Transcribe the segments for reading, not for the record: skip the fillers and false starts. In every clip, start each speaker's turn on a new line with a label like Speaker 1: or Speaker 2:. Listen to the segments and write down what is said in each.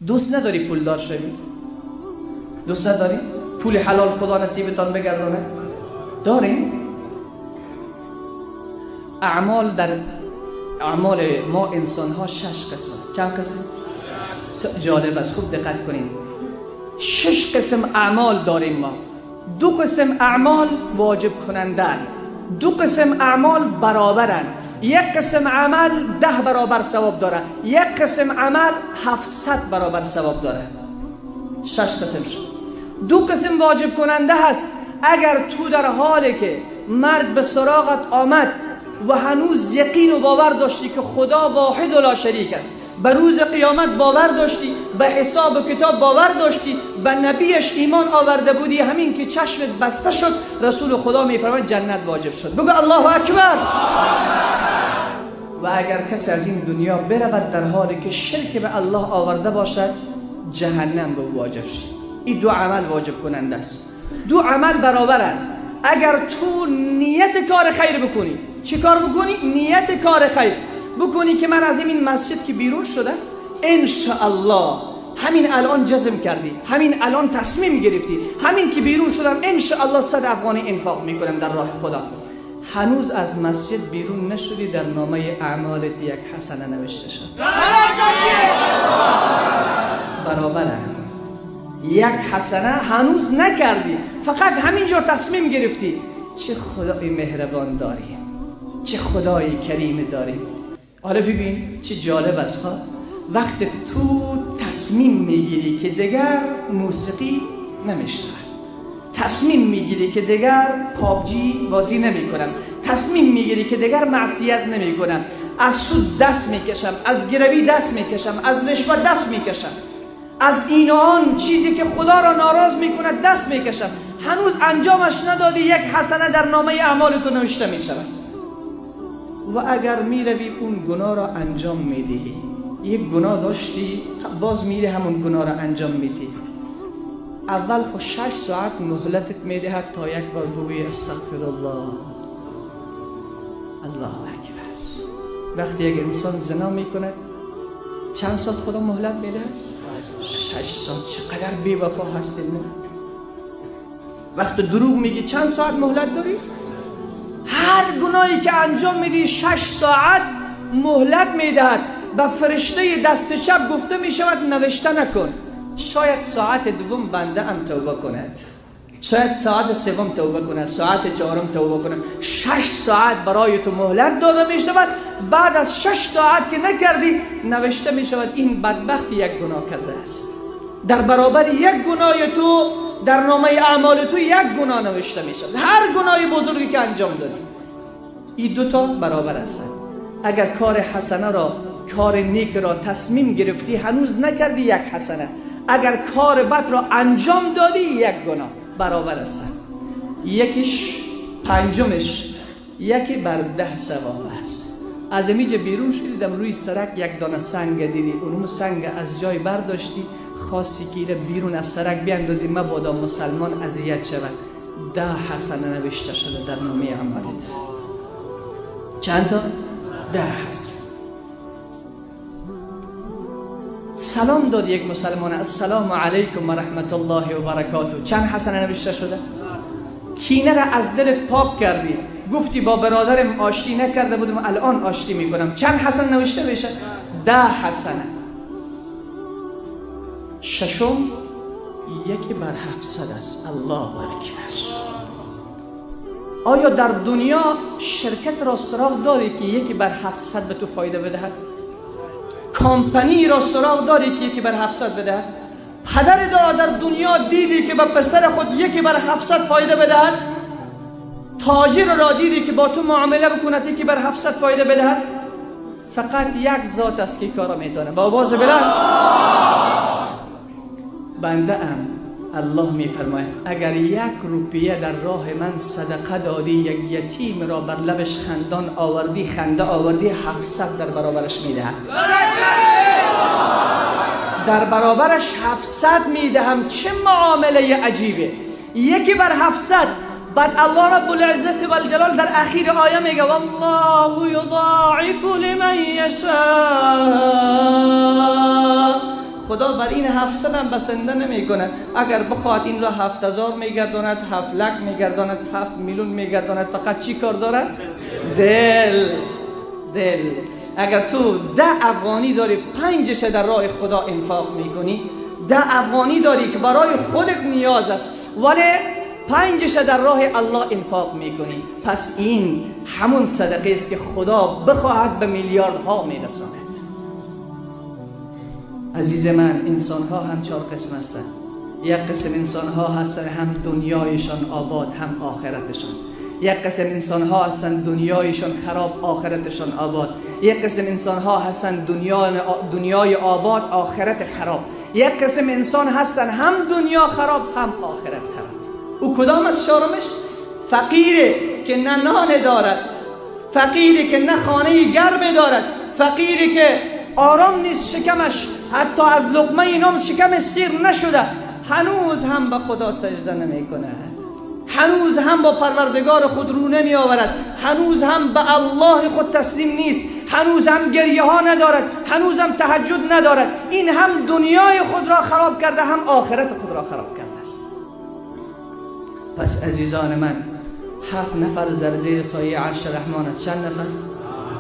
Speaker 1: دوست نداری پولدار شوی؟ دوست نداری پول حلال خدا نصیبتان بگردانه؟ داریم؟ اعمال در اعمال ما انسان ها 6 قسم است. چند قسم؟ جالب است، خوب دقت کنید. 6 قسم اعمال داریم ما. 2 قسم اعمال واجب کننده، 2 قسم اعمال برابرن. 1 قسم عمل 10 برابر ثواب داره، 1 قسم عمل 700 برابر ثواب داره. 6 قسم شد. 2 قسم واجب کننده هست. اگر تو در حالی که مرد به سراغت آمد و هنوز یقین و باور داشتی که خدا واحد و لا شریک است، به روز قیامت باور داشتی، به حساب و کتاب باور داشتی، به نبیش ایمان آورده بودی، همین که چشمت بسته شد رسول خدا میفرماید جنت واجب شد. بگو الله اکبر. و اگر کسی از این دنیا برود در حالی که شرک به الله آورده باشد، جهنم به او واجب شد. این 2 عمل واجب کننده است. 2 عمل برابرند. اگر تو نیت کار خیر بکنی، چی کار بکنی؟ نیت کار خیر بکنی که من از این مسجد که بیرون شدم انشاءالله، همین الان جزم کردی، همین الان تصمیم گرفتی، همین که بیرون شدم انشاءالله 100 افغانی انفاق میکنم در راه خدا. هنوز از مسجد بیرون نشدی، در نامه اعمالت 1 حسنه نوشته شد. برابره. 1 حسنه هنوز نکردی، فقط همینجا تصمیم گرفتی. چه خدای مهربان داری، چه خدای کریم داری. آره ببین چه جالب است. وقت تو تصمیم میگیری که دیگر موسیقی نمیشنوم، تصمیم میگیری که دیگر پابجی بازی نمیکنم، تصمیم میگیری که دیگر معصیت نمیکنم، از سود دست میکشم، از گروی دست میکشم، از رشوه دست میکشم، از این و آن چیزی که خدا را ناراض میکند دست میکشم، هنوز انجامش ندادی، 1 حسنه در نامه اعمال تو نوشته میشود. و اگر میروی اون گناه را انجام میدهی، یک گناه داشتی باز میری همون گناه را انجام میدی، اول خود 6 ساعت مهلتت میدهد تا یک بار بگویی استغفر الله، الله اکبر. وقتی یک انسان زنا میکند چند ساعت خدا مهلت میدهد؟ 6 ساعت. چقدر بی وفا هستیم. وقتی دروغ میگی چند ساعت مهلت داری؟ هر گناهی که انجام میدی 6 ساعت مهلت میدهد. به فرشته دست چپ گفته میشود نوشته نکن، شاید ساعت دوم بنده هم توبه کند، شاید ساعت سوم توبه کند، ساعت چهارم توبه کند. 6 ساعت برای تو مهلت داده میشود. بعد از 6 ساعت که نکردی نوشته میشود این بدبخت یک گناه کرده است. در برابر یک گناه تو در نامه اعمال تو یک گناه نوشته میشود. هر گناه بزرگی که انجام دادی، این 2 برابر هستند. اگر کار حسنه را، کار نیک را تصمیم گرفتی هنوز نکردی، 1 حسنه. اگر کار بد را انجام دادی، 1 گناه، برابر هستند. یکیش پنجمش 1 بر 10 ثواب است. از اینجا بیرون شدی، دیدم روی سرک یک دانه سنگ دیدی، اونم سنگ از جای برداشتی، خواستی که بیرون از سرک بیاندازی مبادا مسلمان اذیت شود. 10 حسنه نوشته شده در نامه اعمالت. چند تا؟ 10 حسنه. سلام داد یک مسلمان، السلام علیکم و رحمت الله و برکاته، چند حسنه نوشته شده؟ کینه را از دلت پاک کردی، گفتی با برادرم آشتی نکرده بودم الان آشتی میکنم، چند حسنه نوشته میشه؟ 10 حسنه. ششم 1 بر 700 است. الله اکبر. آیا در دنیا شرکت را سراغ داری که 1 بر 700 به تو فایده بدهد؟ کامپنی را سراغ داری که 1 بر 700 بدهد؟ پدر در دنیا دیدی که به پسر خود 1 بر 700 فایده بدهد؟ تاجر را دیدی که با تو معامله بکند 1 بر 700 فایده بدهد؟ فقط یک ذات است که کارا میتونه. با آواز بلند بنده ام، الله میفرماید اگر 1 روپیه در راه من صدقه دادی، یک یتیم را بر لبش خندان آوردی، خنده آوردی، 700 در برابرش میدهم. در برابرش 700 میدهم. چه معامله عجیبه! 1 بر 700. بعد الله رب العزت و الجلال در اخیر آیه میگه والله یضاعف لمن یشاء. خدا بر این 700 هم بسنده نمی کند. اگر بخواد این را 7000 میگرداند، 7 لک میگرداند، 7 میلیون میگرداند. فقط چی کار دارد؟ دل. دل. اگر تو 10 افغانی داری، 5 در راه خدا انفاق میکنی، 10 افغانی داری که برای خودت نیاز است ولی 5 در راه الله انفاق میکنی، پس این همون صدقه است که خدا بخواهد به میلیاردها میرساند. عزیز من، انسان ها هم 4 قسم هستند. یک قسم انسان ها هستند هم دنیایشان آباد هم آخرتشان. یک قسم انسان ها هستند دنیایشان خراب آخرتشان آباد. یک قسم انسان ها هستند دنیای آباد آخرت خراب. یک قسم انسان هستند هم دنیا خراب هم آخرت خراب. او کدام از چهارمش؟ فقیره که نه نان دارد، فقیری که نه خانه گرم دارد، فقیری که آرام نیست شکمش، حتی از لقمه نان شکم سیر نشده، هنوز هم به خدا سجده نمی کند، هنوز هم با پروردگار خود رو نمی آورد، هنوز هم به الله خود تسلیم نیست، هنوز هم گریه ها ندارد، هنوز هم تهجد ندارد. این هم دنیای خود را خراب کرده هم آخرت خود را خراب کرده است. پس عزیزان من، 7 نفر در زیر سایه عرش رحمان است. چند نفر؟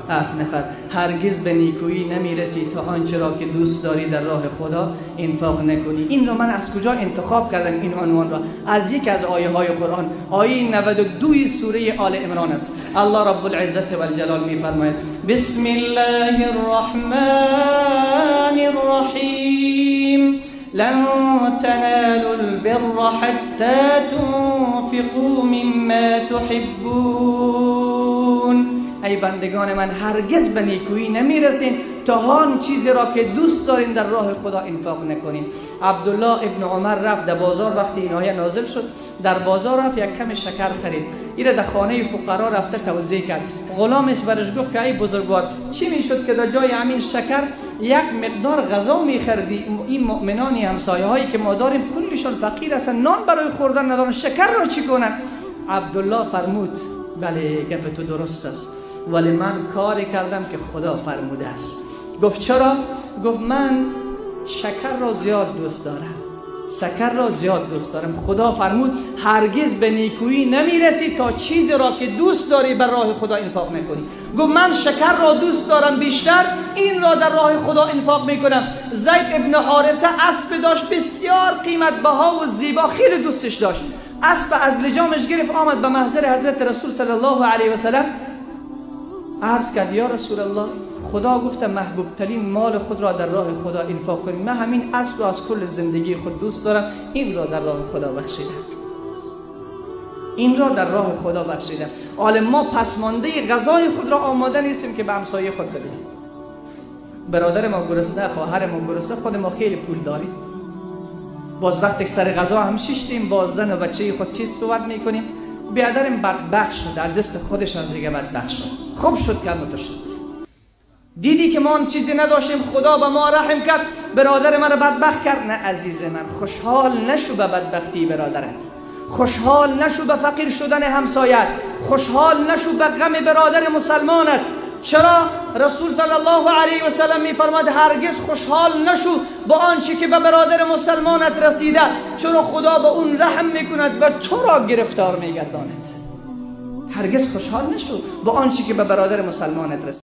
Speaker 1: 7 نفر. هرگز به نیکویی نمیرسی تا آنچه را که دوست داری در راه خدا انفاق نکنی. این را من از کجا انتخاب کردم این عنوان را؟ از یک از آیه های قرآن، آیه 92 سوره آل عمران است. الله رب العزت و الجلال میفرماید: بسم الله الرحمن الرحیم، لن تنالوا البر حتى تنفقوا مما تحبون. ای بندگان من، هرگز به نیکویی نمیرسین تا آن چیزی را که دوست دارین در راه خدا انفاق نکنین. عبدالله ابن عمر رفت در بازار، وقتی این آیه نازل شد در بازار رفت، یک کم شکر خرید، این در خانه فقرا رفته توزیع کرد. غلامش برش گفت که ای بزرگوار، چی میشد که در جای همین شکر یک مقدار غذا میخریدی؟ این مؤمنانی همسایه هایی که ما داریم کلشان فقیر هستن، نان برای خوردن ندارن، شکر را چی کنن؟ عبدالله فرمود بله گپ تو درست است، ولی من کاری کردم که خدا فرموده است. گفت چرا؟ گفت من شکر را زیاد دوست دارم، شکر را زیاد دوست دارم. خدا فرمود هرگز به نیکویی نمیرسی تا چیزی را که دوست داری بر راه خدا انفاق نکنی. گفت من شکر را دوست دارم بیشتر، این را در راه خدا انفاق میکنم. زید ابن حارثه اسب داشت بسیار قیمت بها و زیبا، خیلی دوستش داشت. اسب از لجامش گرفت، آمد به محضر حضرت رسول صلی الله علیه و سلم، عرض کرد یا رسول الله، خدا گفته محبوب ترین مال خود را در راه خدا انفاق کنیم، من همین اسب را از کل زندگی خود دوست دارم، این را در راه خدا بخشیدم، این را در راه خدا بخشیدم. حالا ما پسمانده غذای خود را آماده نیستیم که به همسایه خود بدهیم. برادر ما گرسنه، خواهر ما گرسنه، خود ما خیلی پول داریم، باز وقتی سر غذا هم شیشتیم باز زن و بچه خود چیز صحبت میکنیم، بیادرم بدبخت شد، در دست خودش از دیگه بدبخت شد. خوب شد که همونطور شد. دیدی که ما آن چیزی نداشتیم، خدا به ما رحم کرد، برادر من رو بدبخت کرد. نه عزیز من، خوشحال نشو به بدبختی برادرت، خوشحال نشو به فقیر شدن همسایت، خوشحال نشو به غم برادر مسلمانت. چرا؟ رسول صلی الله علیه و سلم میفرماد هرگز خوشحال نشو با آنچه که به برادر مسلمانت رسیده، چرا خدا به اون رحم میکند و تو را گرفتار میگرداند. هرگز خوشحال نشو با آنچه که به برادر مسلمانت رسیده.